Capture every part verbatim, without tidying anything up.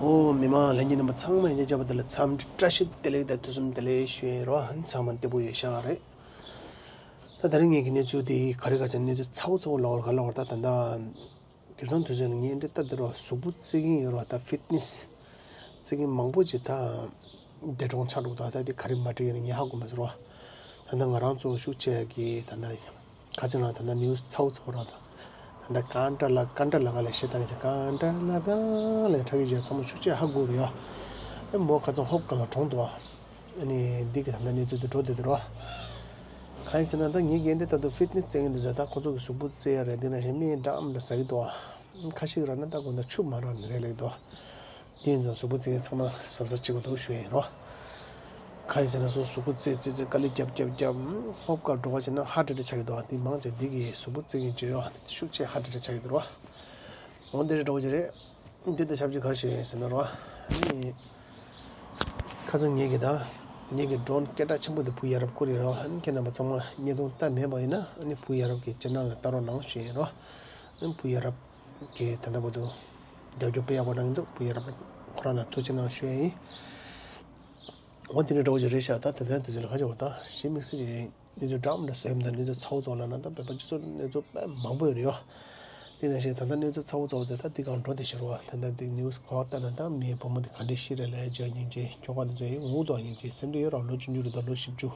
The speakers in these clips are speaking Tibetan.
ཨོ། མི་མང་ལྷན་རྒྱས་རྣམ་པ་ཚང་མ་ཡིན་གཅིག་མཇལ་བ་དེ་ལ་འཚམས་འདྲི་བཀྲ་ཤིས་བདེ་ལེགས་དང་ཐུགས་རྗེ་ཆེ་ཞུ་ཡིན་རོགས། ཚང་མ་བདེ་པོ་ཡོད་ཤག་རེད། ད་དེ་རིང་ངེད་ཀྱི་གནས་ཚུལ་དེ་ག་རེ་ག་ཚོད་གནས་ཚུལ་ཚ་བོ་ཚ་བོ་ལབ་དགོས་ག་ལབ་དགོས། ད་ད་ལྟ་དེང་སང་དུས་ཚོད་ལ་ངས་འདི་ལྟ་དེ་རོགས་གཟུགས་པོ་རྩེད་མཁན་ཡོད་རོགས། ད་ཕིཊ་ནེ་སི་རྩེད་མཁན་མང་པོ་ཅིག་ད་འདས་གྲོངས་ཆགས་འགྲོ་འདུག་ད་དེ་ག་རེ་མ་འགྲིག་ཡིན་ན་ངས་ཧ་གོ་མ་སོང་རོགས། ད་ལྟ་ང་རང་ཚོ་ཤུགས་ཆེ་གི་ད་ལྟ་ཁ་ཅིག་རང་ད་ལྟ་ནིའུ་སི་ཚ་བོ་ཚ་བོ་རང་ད་ད་ལྟ་ཀན་ཏྲ་ལ་ཀན་ཏྲ་ལ་ཀ་ལ་ཤེས་ཏང་ཅིག་ཀན་ཏྲ་ལ་ཀ་ལ་ཁྲག་གི་རྗེས་ཚང་མ་ཤུགས་ཆེ་ཧ་གོ་གི་ཡོད། ཨེ་མོ་ཁ་ཚང་ཧོབ་ག་ལ་གྲོངས་འདུག་ཨ་ནི་འདི་གི་ད་ལྟ་གནས་ཚུལ་དུ་འགྲོ་བསྡད་དུ་རོ། གང་ཡིན་ཟེར་ན་ད་ངེད་ཀྱི་འདི་ལྟ་དུ་ཕིཊ་ནེ་སི་རྩེད་མཁན་དུ་ཟེར་ད་ཁོ་ཚོ་གི་གཟུགས་པོ་རྩེ་ཡ་རེད། འདི་ན་ཞིག་མི་འདྲ་མི་འདྲ་ཟ་གི་འདུག་ཁ་ཤས་ར་ན་ད་དགོང་དག་ཆུ་མ་རག་ནི་རེད་ལེགས་འདུག་དེ་ཡིན་ཙང་གཟུགས་པོ་རྩེད་མཁན་ཚང་མ་གཟབ་གཟབ་བྱེད་དགོས་འདུག་ཞུ་ཡིན་རོ། གང་ཡིན་ཟེར་ན་སོ་གཟུགས་པོ་རྩེ་རྩེ་རྩེ་དཀའ་ལས་རྒྱབ་རྒྱབ་རྒྱབ་ཧོབ་ཀར་འགྲོ་བ་བྱས་ན་ཧ་ཏྲ་ཏྲ་ཆགས་ཀྱི་འདུག་དེ་མང་ཆེ་འདི་གི་གཟུགས་པོ་རྩེད་མཁན་བྱེད་ཡོད་དེ་ཤུགས་ཆེ་ཧ་ཏྲ་ཏྲ་ཆགས་ཀྱི་འདུག་རོ། འོ་འདི་རེད་འགྲོ་བ་བྱེད་རེད། འདི་དང་ཆབས་ཅིག་ག་རེ་ཞུ་ཡིན་ཟེར་ན་རོ། ཨ་ནི། ཁ་སང་ངེད་ཀྱི་ད། ངེད་ཀྱི་ཌོན་སྐད་གྲགས་ཆེན་པོ་དེ་བུ་ཡ་རབས་བསྐུར་ཡིན་རོ། ཨ་ནི་ཁྱེད་རྣམ་པ་ཚང་མ་བརྙན་ཐུང་ལྟ་མེད་པ་ཡིན་ན་ཨ་ནི་བུ་ཡ་རབས་ཀྱི་ཅེ་ནལ་ལ་ལྟ་རོགས་གནང་ཞུ་ཡིན་རོ། ཨ་ནི་བུ་ཡ་རབས་ཀྱི་ད་ལྟ་བར་དུ་རྒྱབ་སྐྱོར་དཔེ་ཡག་པོ་གནང་གི་འདུག་བུ་ཡ་རབས་ཁོ་རང་ལ་ཐུགས་རྗེ་གནང་ཞུ་ཡ་ཡིན། འོ་དེ་ནས་འགྲོ་བ་ཅིག་རེད་ཤག་ད་དེ་ཚོའི་དུས་ཚོད་ལ་ཁ་ཆེ་བ་ད་ཞེ་དམིགས་བསལ་ཅིག་ཡིན། གནས་ཚུལ་འདྲ་མི་འདྲ་བཟོས་ཡོད་མ་ད་གནས་ཚུལ་ཚ་བོ་ཚ་བོ་ལབ་ན་ད་བོད་པ་སྤྱི་ཚོགས་གནས་ཚུལ་དཔེ་མང་པོ་ཡོད་རེད་ཡོ། དེ་ནང་བཞིན་ད་ལྟ་གནས་ཚུལ་ཚ་བོ་ཚ་བོ་དེ་ད་འདི་གང་འགྲོ་དེ་ཤི་རོ་བ་ད་ལྟ་འདི་ནིའུ་སི་གོ་བ་ལྟ་ན་ད་མིའི་བུ་མོ་དེ་ག་འདྲས་ཤི་རེད་ལབ་ཡ་སྙིང་རྗེ། ཁྱོ་ག་དེ་ཚོ་ཡི་ངུ་འདུག་སྙིང་རྗེ་སེམས་ཁྲལ་ཡོད་རོགས། ལོ་ཆུང་ཆུང་རེད་འདུག་ལོ་བཞི་བཅུ་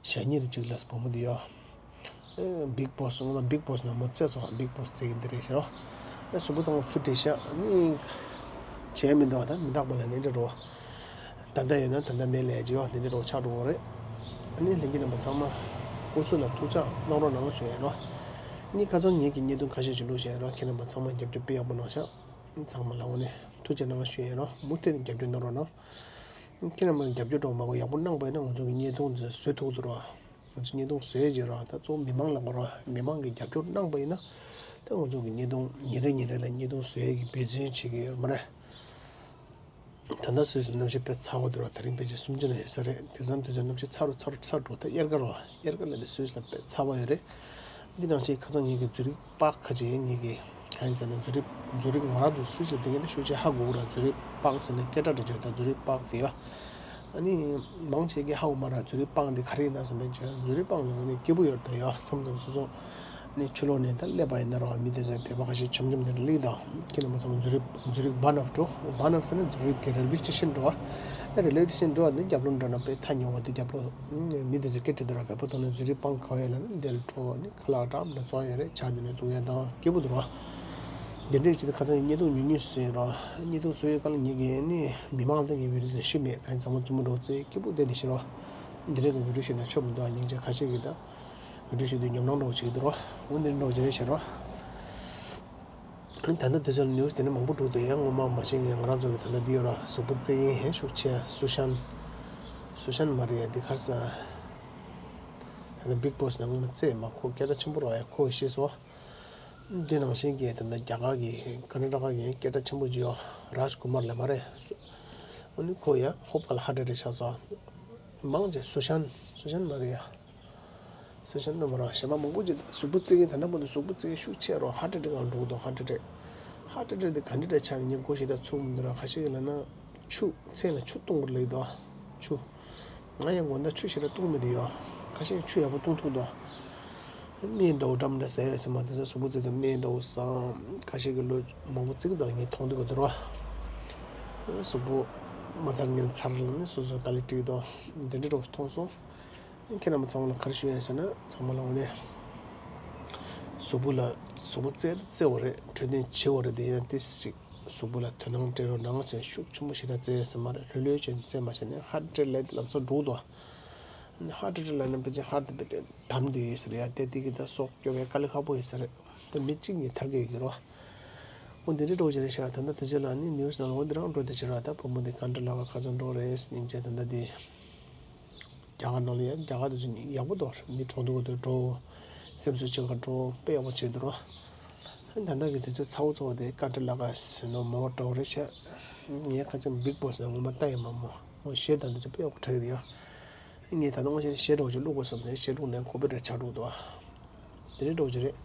ཞེ་གཉིས་དེ་གཅིག་ལ་བུ་མོ་དེ་ཡོ། ཨེ་བིག་བོ་སི་ངོ་མ་བིག་བོ་སི་ནང་མོ་རྩེ་སོང་། བིག་བོ་སི་རྩེ་གི་འདི་རེད་ཤི་རོ། ཨེ་གཟུགས་པོ་ཚང་མ་ཕི་ཊི་རེད་ཤག་ནི་བྱས་མི་འདུག་ད་མི་རྟག་པ་ལ་ནི་འདྲ་རོ། ད་ལྟ་ཡོད་ན་ད་ལྟ་མེད་ལས་ཀྱི་ཡོད་འདི་འདྲ་རོ་ཆགས་འགྲོ་གི་རེད། ཨ་ནི་ལྷན་རྒྱས་རྣམ་པ་ཚང་མ་སྐུ་གཟུགས་ལ་ཐུགས་ཅག་གནང་རོགས་གནང་ཞུ་ཡིན་རོ། ནི་ཁ་སང་ངེད་ཀྱི་བརྙན་ཐུང་ཁ་ཤས་ཤིག་བླུགས་བཞག་ཡིན་རོ། ཁྱེད་རྣམ་པ་ཚང་མ་རྒྱབ་སྐྱོར་དཔེ་ཡག་པོ་གནང་ཤག་ཚང་མ་ལ་འོ་ནས་ཐུགས་རྗེ་གནང་ཞུ་ཡིན་རོ། མུ་མཐུད་ནས་རྒྱབ་སྐྱོར་གནང་རོགས་གནང་། ཁྱེད་རྣམ་པ་རྒྱབ་སྐྱོར་གྲོགས་མང་པོ་ཡག་པོ་གནང་པ་ཡིན་ན་ང་ཚོ་གི་བརྙན་ཐུང་འདི་བཟོ་ཐུབ་ཀྱི་འདུག་རོ། ང་ཚོ་བརྙན་ཐུང་བཟོས་རྗེས་རོ། ད་གཙོ་བོ་མི་མང་ལ་གོ་རོ། མི་མང་གིས་རྒྱབ་སྐྱོར་གནང་པ་ཡིན་ན་ད་ང་ཚོ་གི་བརྙན་ཐུང་ཉིན་རེ་ཉིན་རེ་ལ་བརྙན་ཐུང་བཟོ་ཡས་ཀྱི་འབད་བརྩོན་བྱེད་ཀྱི་ཡོད་མ་རེད། ད་ལྟ་སུད་སི་གནམ་གཤིས་དཔེ་ཚ་བོ་འདུག་ར། ད་རིང་ཕལ་ཆེར་སུམ་ཅུ་ན་ཡོད་ས་རེད། དེང་སང་དུས་ཚོད་གནམ་གཤིས་ཚ་རུ་ཚ་རུ་ཚ་རུ་འགྲོ། ད་དབྱར་ཁ་རོ། དབྱར་ཁ་ལ་དེ་སུད་སི་ལ་དཔེ་ཚ་བ་ཡོད་རེད། འདི་ནང་བཞིན་ཁ་སང་ངེད་ཀྱི་ཛུ་རིག་པགས་ཁ་ཅིག་ཡིན། ངེད་ཀྱི་གང་ཡིན་ཟེར་ན་ཛུ་རིག་ཛུ་རིག་ང་རང་ཚོ་སུད་སི་ལ་སྡོད་མཁན་དེ་ཤུགས་ཆེ་ཧ་གོ་གི་ར། ཛུ་རིག་པགས་ཟེར་ན་སྐད་གྲགས་འདྲ་བྱོས་ད་ཛུ་རིག་པགས་དེ་ཡོད། ཨ་ནི་མང་ཆེ་གིས་ཧ་གོ་མ་ར། ཛུ་རིག་པགས་འདི་ག་རེ་ཡིན་ན་བསམ་པའི་བྱས། ཛུ་རིག་པགས་ལ་ནི་སྐྱིད་པོ་ཡོད་ད་ཡོད། མཚམས་མཚམས་སོ་སོ་ནི་ཕྱི་ལོགས་ནས་ད་སླེབས་པ་ཡིན་ན་ར་མི་དེ་ཚོའི་བོད་པ་ཁ་ཤས་འཆམ་འཆམ་དེ་འདྲ་སླེབས་དང་། ཁྱེད་རྣམ་པ་ཚང་མ་ཛུ་རིག་ཛུ་རིག་བྷ་ནབ་འགྲོ། བྷ་ནབ་ཟེར་ན་ཛུ་རིག་གི་རེལ་ཝེ་སི་ཊེ་ཤན་འགྲོ། ཨ་རེལ་ཝེ་སི་ཊེ་ཤན་འགྲོ་བ་འདི་རྒྱབ་ལོགས་འགྲོ་ན་དཔེ་ཐག་ཉེ་བ་འདི་རྒྱབ་ལོགས། མི་དེ་ཚོས་སྐད་དྲིས་དུས་ར་བོད་པ་མཐོང་ན་ཛུ་རིག་པགས་ག་བ་ཡོད་ལབ་ན་འདིར་འགྲོ་ནི་ཁ་ལག་འདྲ་མི་འདྲ་བཙོང་ཡ་རེད། ཇ་འདི་ནས་འཐུང་ཡ་དང་སྐྱིད་པོ་འདུག་ར། འདི་འདྲའི་ཆེད་དུ་ཁ་སང་བརྙན་ཐུང་ཉུང་ཉུང་བཟོས་ཡིན་ར། བརྙན་ཐུང་བཟོ་ཡོད་ག་ལ་ངེད་ཀྱིས་ནི་མི་མང་ལ་ངའི་བི་ཌིའོ་དེ་ཞུས་མེད། གང་ཡིན་ཚང་མ་བཙུན་མོ་འགྲོ་ཚེ་སྐྱིད་པོ་བསྡད་དེ་ཤི་ར། འདི་འདྲའི་གི་བི་ཌིའོ་ཞུས་ན་ཆོག་མི་འདུག་ཨ་སྙིང་རྗེ། ཁ་ཤས་ཀྱིས་ད་བི་ཌིའོ་ཞུས་དུས་ཉོབ་སྣང་འདྲ་བོ་བྱེད་ཀྱི་འདུག་ར། འོ་འདི་འདྲ་བོ་བྱེད་རེད་ཤི་ར། ད་ལྟ་དུས་ཚོད་ལ་ནིའུ་སི་དེ་འདྲ་མང་པོ་འགྲོ་འདུག་ཡང་ངོ་མ་མ་ཤེས་ངས། ང་རང་ཚོ་གི་ད་ལྟ་འདི་ཡོད་ར། གཟུགས་པོ་རྩེད་མཁན་ཧེ་ཤུགས་ཆེ་སུ་ཤན། སུ་ཤན་མ་རེད་ཡ། འདི་ག་རེ་ཟ། ད་ལྟ་བིག་བོ་སི་ནང་ངོ་མ་རྩེད་མ། ཁོ་སྐད་གྲགས་ཆེན་པོ་རེད་ཡ། ཁོ་ཤེས་སོ། འདི་ནང་བཞིན་གྱི་ད་ལྟ་རྒྱ་གར་གྱི་ཀར་ན་ཊ་ཀ་གི་སྐད་གྲགས་ཆེན་པོ་ཅིག་ཡོད། རཱཇ་ཀུ་མར་ལབ་མ་རེད། འོ་ནི་ཁོ་ཡ་ཧོབ་ག་ལ་ཧ་ཏྲ་ཏྲ་ཆགས་སོང་། མང་ཆེ་སུ་ཤན། སུ་ཤན་མ་རེད་ཡ། སུ་ཤན་ནི་མ་རེད། གཞན་པ་མང་པོ་ཅིག་ད་གཟུགས་པོ་རྩེད་མཁན། ད་ལྟ་བར་དུ་གཟུགས་པོ་རྩེད་མཁན་ཤུགས་ཆེ་རོ། ཧ་ཏྲ་ཏྲ་གང་འགྲོ་གི་འདུག་ཧ་ཏྲ་ཏྲ། ཧ་ཏྲ་ཏྲ་དེ་ག་འདྲ་ཏྲ་ཆགས་ནས་ངས་གོ་ཤེས་ད་ཚུགས་མི་འདུག་ར། ཁ་ཤས་ཀྱིས་ལབ་ན་ཆུ། མཚན་ལ་ཆུ་བཏུང་དགོས་ལབ་ཀྱི་འདུག་ཆུ། ང་ཡང་དགོང་དག་ཆུ་ཞེ་དྲག་བཏུང་མི་འདུག་ཡོ། ཁ་ཤས་ཆུ་ཡག་པོ་བཏུང་ཐུབ་འདུག་སྨན་འདྲ་བོ་འདྲ་མི་འདྲ་ཟ་ཡོད་ཟེར་མ། དེ་ཚོ་གཟུགས་པོ་རྩེ་དུས་སྨན་འདྲ་བོ་ཟ། ཁ་ཤས་ཀྱིས་ལོ་མང་པོ་རྩེ་གི་འདུག་ངས་མཐོང་དུས་ག་དུས་རོ། གཟུགས་པོ་མ་ཚར་ངན་ཚར་ལ་ནི་སོ་སོ་དཀའ་ལས་འཕྲད་ཀྱི་འདུག་འདི་འདྲ་འདྲ་བོ་མཐོང་སོང་། ཁྱེད་རྣམ་པ་ཚང་མ་ལ་ག་རེ་ཞུ་ཡ་ཟེར་ན་ཚང་མ་ལ་འོ་ནས་གཟུགས་པོ་ལ་གཟུགས་པོ་རྩེ་རྩེ་བ་རེད། འཕྲོད་བསྟེན་བྱེད་པ་རེད། དེ་ཡིན་ན་ཏིས་ཅིག་གཟུགས་པོ་ལ་དོ་སྣང་སྤྲད་རོགས་གནང་ཟེར་ཤུགས་ཆེན་པོ་ཞེ་དྲག་རྩེ་ཡོད་ཟེར་མ་རེད། ལྷོད་ལྷོད་བྱས་ནས་རྩེ་མ་བྱས་ནས་ཧར་ཊི་རེ་ཊི་ལམ་སང་འགྲོ་གི་འདུག་ཧར་ཊི་རེ་ཊི་ལབ་ན་ཕལ་ཆེར་ཧར་ཊི་དེ་དཔེ་དེ་དམ་བསྡད་ཡོད་ཟེར་ཡ། དེ་དེ་གི་ད་སྲོག་སྐྱོབ་པའི་དཀའ་ལས་ཁག་པོ་ཡོད་ས་རེད། ད་མི་གཅིག་གཉིས་ཐར་གི་ཡོད་ཀྱི་རོ། འོ་འདི་འདྲའི་འགྲོ་བྱེད་རེད་ཤག་ད་ལྟ་དུས་ཚོད་ལ་ནི་ནིའུ་སི་ནང་ལ་འོ་འདི་རང་འགྲོ་བསྡད་ཀྱི་རེད། ད་བུ་མོ་འདི་ག་འདྲ་ལབ་ག་ཁ་སང་འགྲོ་རེད་སྙིང་རྗེ། ད་ལྟ་འདི་རྒྱ་གར་ནང་ལ་ཡ་རྒྱ་གར་དུས་ཚོད་ཡག་པོ་འདུག་མི་གྲོངས་འདུག་ག་དུས་འགྲོ། སེམས་གསོ་བྱེད་ག་འགྲོ། དཔེ་ཡག་པོ་བྱེད་འདུག་རོ། ད་ལྟ་གི་དུས་ཚོད་ཚ་བོ་ཚ་བོ་དེ་ག་འདྲ་ལབ་ག་ཟེར་ནོ་མོ་འདྲ་བོ་རེད་ཤག་ངས་ཁ་སང་བིག་བོ་སི་ནང་ངོ་མ་ལྟ་ཡིན་མ་མོ། མོ་གཞས་དང་དུས་ཚོད་དཔེ་ཡག་པོ་གྲགས་ཡོད་ཡ། ངས་ད་དུང་ཞེ་དྲག་ཅིག་བླུག་དགོས་བསམ་ཚེ་ཞེ་དྲག་ནས་ཀོ་པི་རེ་ཊི་ཆགས་འགྲོ་འདུག་དེ་འདྲའི་འགྲོ་གི་རེད།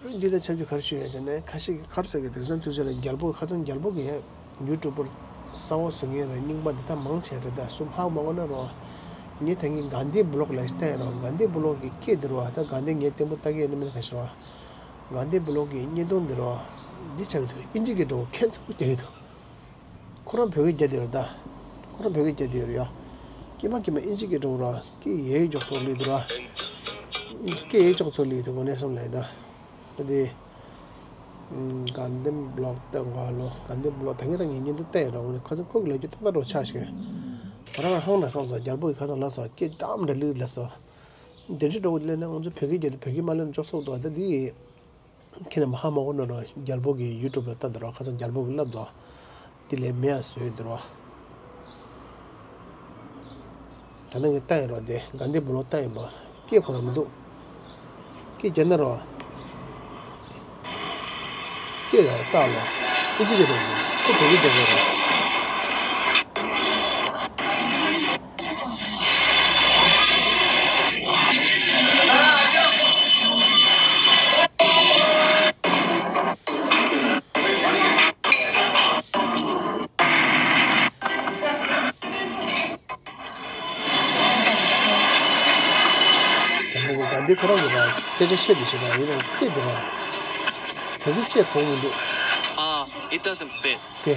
འདི་དང་ཆབས་ཅིག་ག་རེ་ཞུ་ཡ་ཟེར་ན། ཁ་ཤས་ཀྱིས་ག་རེ་ཟེར་གི་འདུག་ཟེར་ན། དུས་ཚོད་ལ་རྒྱལ་པོ་ཁ་སང་རྒྱལ་པོ་གི་ཡུ་ཊུབ་པར་གསར་པ་བཟོ་མཁན་རེད། རྙིང་པ་འདི་དག་མང་ཆེ་རེད། ད་སུ་ཧ་མ་གོ་ན་རོ། ངས་ད་གིན་གྷན་དྷི་བི་ལོག་ལབ་ཡ་ཞིག་བལྟས་ཡོད་རོ། གྷན་དྷི་བི་ལོག་གི་སྐད་འདི་རོ། ད་གྷན་དྷི་ངས་ལྟད་མོ་ལྟ་གི་ཡོད་ན་མིན་ན་ག་ཞིག་རོ། གྷན་དྷི་བི་ལོག་གི་བརྙན་ཐུང་འདི་རོ། འདི་ཆགས་ཀྱི་འདུག་ཨིན་ཇི་གི་འདྲ་པོ་ཁྱད་མཚར་པོ་རྒྱག་གི་འདུག་ཁོ་རང་བོད་སྐད་རྒྱབ་བསྡད་ཡོད་རེད་ད། ཁོ་རང་བོད་སྐད་རྒྱབ་བསྡད་ཡོད་རེད་ཡ། སྐྱེས་མ་སྐྱེས་མ་ཨིན་ཇི་སྐད་འདྲ་པོ་ར། སྐད་ཡག་ཡག་ཅོག་ཙོག་སླེབས་འདུག་ར། སྐད་ཡག་ཅོག་ཙོག་སླེབས་འདུག་དངོས་གནས་གསུངས་ལབ་ཡ་ད། ད་དེ། གྷན་དྷི་བི་ལོག་ལྟ་དགོས་ལོ། གྷན་དྷི་བི་ལོག་ད་གིན་རང་གིས་བརྙན་ཐུང་བལྟས་ཡོད་ར། དངོས་གནས་ཁོ་ཚོ་ཁོ་གི་ལབ་རྒྱུ་ཏག་ཏག་འདྲ་པོ་ཆགས་ཤག་ང་རང་ཧང་ལ་སོང་ཙང་རྒྱལ་པོ་གིས་ཁ་སང་ལབ་སོང་། སྐད་འདྲ་མི་འདྲ་སླེབས་ལབ་སོང་། འདི་འདྲ་འདྲ་པོ་སླེབས་ན་ང་ཚོ་བོད་སྐད་རྒྱབ་དུས་བོད་སྐད་མ་སླེབས་ན་ཅོག་ཙོག་འདུག་ད་འདི། ཁྱེད་རྣམ་པ་ཧ་མ་གོ་ན་རོ། རྒྱལ་པོ་གི་ཡུ་ཊུབ་ལ་ལྟ་དང་རོ། ཁ་སང་རྒྱལ་པོ་གིས་ལབ་དང་། དེ་ལས་མེ་ཡ་བཟོས་དང་རོ། ད་ནང་གི་ལྟ་ཡིན་རོ། དེ་གྷན་དྷི་བི་ལོག་ལྟ་ཡིན་པ། སྐད་ཁོ་རང་མི་འདུག་སྐད་རྒྱབ་ན་རོ། སྐད་ལ་ལྟ་ལོ། ཨིན་ཇི་གི་རོ། ཁོ་བོད་སྐད་རྒྱབ་དགོས་རོ། ད་ནི་གྷན་དྷི་ཁོ་རང་གིས་ར་སྐད་ཆ་བཤད་དེ་བཤད་པ་ཡིན་ན་སྐད་དེ་ར་བོད་སྐད་བཤད་གོ་མི་འདུག Ah, it doesn't fit. དེ།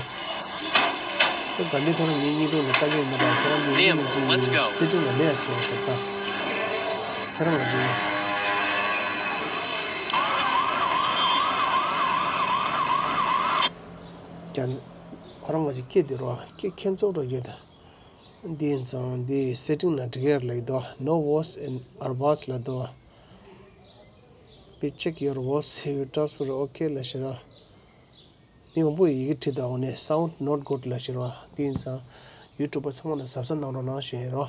ད་གྷན་དྷི་ཁོ་རང་ངའི་བརྙན་ཐུང་ལ་ལྟ་གི་ཡོད་མ་རེད། ཁྱེད་རང་གི་Liam, let's go. སེ་ཊིང་ལ་མེད་སོང་ཟེར་ད། ཁྱེད་རང་ལ་རེད། རྒྱ་ཁོ་རང་ང་ཚོའི་སྐད་དེ་རོ། སྐད་ཁྱད་མཚར་པོ་ཡོད་ད། འདི་ཡིན་ཙང་འདི་སེ་ཊིང་ནང་འགྲིག་གི་རེད་ལབ་ཀྱི་འདུག No voice in Arvaz ལབ་འདུག Please check your voice, if you transfer, okay ལབ་ཤེས་ར། མི་མང་པོས་ཡི་གེ་བྲིས་འདུག་འོ་ནས་sound not good ལབ་ཤེས་ར། འདི་ཡིན་ཙང་ཡུ་ཊུབ་པ་ཚང་མ་ལ་གཟབ་གཟབ་གནང་རོགས་གནང་ཞུ་ཡིན་རོ།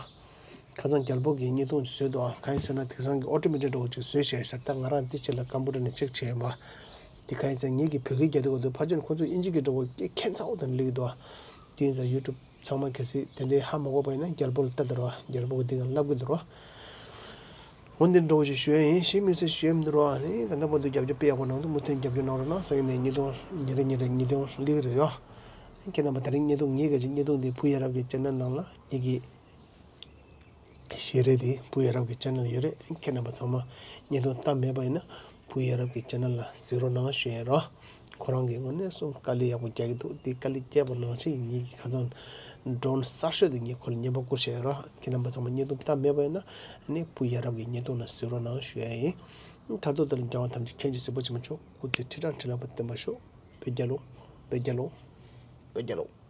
ཁ་སང་རྒྱལ་པོ་གིས་བརྙན་ཐུང་ཅིག་བཟོས་འདུག་གང་ཡིན་ཟེར་ན་དེང་སང་གི་ཨོ་ཊོ་མེ་ཊིག་འདྲ་པོ་ཅིག་བཟོས་བྱས་ཤག་ད་ང་རང་འདི་ཕྱི་ལ་ཀམ་པུ་ཊར་ནས་ཅེག་བྱས་ཡིན་པ། དེ་གང་ཡིན་ཟེར་ན་ངེད་ཀྱིས་བོད་སྐད་རྒྱག་དུས་འདུག་ཕལ་ཆེར་ཁོ་ཚོས་ཨིན་ཇི་སྐད་འདྲ་པོ་སྐད་ཁྱད་མཚར་པོ་དང་སླེབས་ཀྱི་འདུག་དེ་ཡིན་ཙང་ཡུ་ཊུབ་ཚང་མ་གལ་སྲིད་དེ་འདྲའི་ཧ་མ་གོ་བ་ཡིན་ན་རྒྱལ་པོ་ལ་ལྟ་དང་རོ། རྒྱལ་པོ་གིས་འདི་ག་ལབ་ཀྱི་འདུག་རོ། འོ་འདི་འདྲ་པོ་ཞིག་ཞུ་ཡ་ཡིན། གཞན་དམིགས་བསལ་ཞུ་ཡ་མི་འདུག་རོ། ཨ་ནི་ད་ལྟ་བར་དུ་རྒྱབ་སྐྱོར་དཔེ་ཡག་པོ་གནང་འདུག་མུ་མཐུད་རྒྱབ་སྐྱོར་གནང་རོགས་གནང་། སང་ཉིན་ནས་བརྙན་ཐུང་ཉིན་རེ་ཉིན་རེ་བརྙན་ཐུང་སླེབས་ཀྱི་རེད་ཡོ། ཁྱེད་རྣམ་པ་དེ་རིང་བརྙན་ཐུང་ངའི་ག་ཅིག་བརྙན་ཐུང་འདི་བུ་ཡ་རབས་ཀྱི་ཆེ་ནལ་ནང་ལ་ངེད་ཀྱི་གཞས་རེ་དེ་བུ་ཡ་རབས་ཀྱི་ཆེ་ནལ་ཡོད་རེད། ཁྱེད་རྣམ་པ་ཚང་མ་བརྙན་ཐུང་ལྟ་མེད་པ་ཡིན་ན་བུ་ཡ་རབས་ཀྱི་ཆེ་ནལ་ལ་གཟིགས་རོགས་གནང་ཞུ་ཡ་རོ། ཁོ་རང་གིས་དངོས་གནས་གསུང་དཀའ་ལས་ཡག་པོ་རྒྱག་གི་འདུག་དེ་དཀའ་ལས་རྒྱག་པ་ནང་བཞིན་ངེད་ཀྱིས་ཁ་སང་ཌོ་རོན་གསར་ཤོས་དེ་ངས་ཁོ་ལ་བརྙན་པར་བསྐུར་བྱས་ཡོད་རོ། ཁྱེད་རྣམ་པ་ཚང་མ་བརྙན་ཐུང་ལྟ་མེད་པ་ཡིན་ན་ཨ་ནི་བུ་ཡ་རབས་ཀྱི་བརྙན་ཐུང་ལ་གཟིགས་རོགས་གནང་ཞུ་ཡ་ཡིན། མཐར་ཐུག་དེ་ལ་མཇལ་བ་ཐམས་ཅད་མཁྱེན་ཅིང་གཟིགས་པ་ཆེན་པོ་མཆོག་སྐུ་ཚེ་ཁྲི་ཕྲག་ཁྲི་ལ་བརྟན་པར་ཤོག་བོད་རྒྱལ་ལོ། བོད་རྒྱལ་ལོ། བོད་རྒྱལ་ལོ།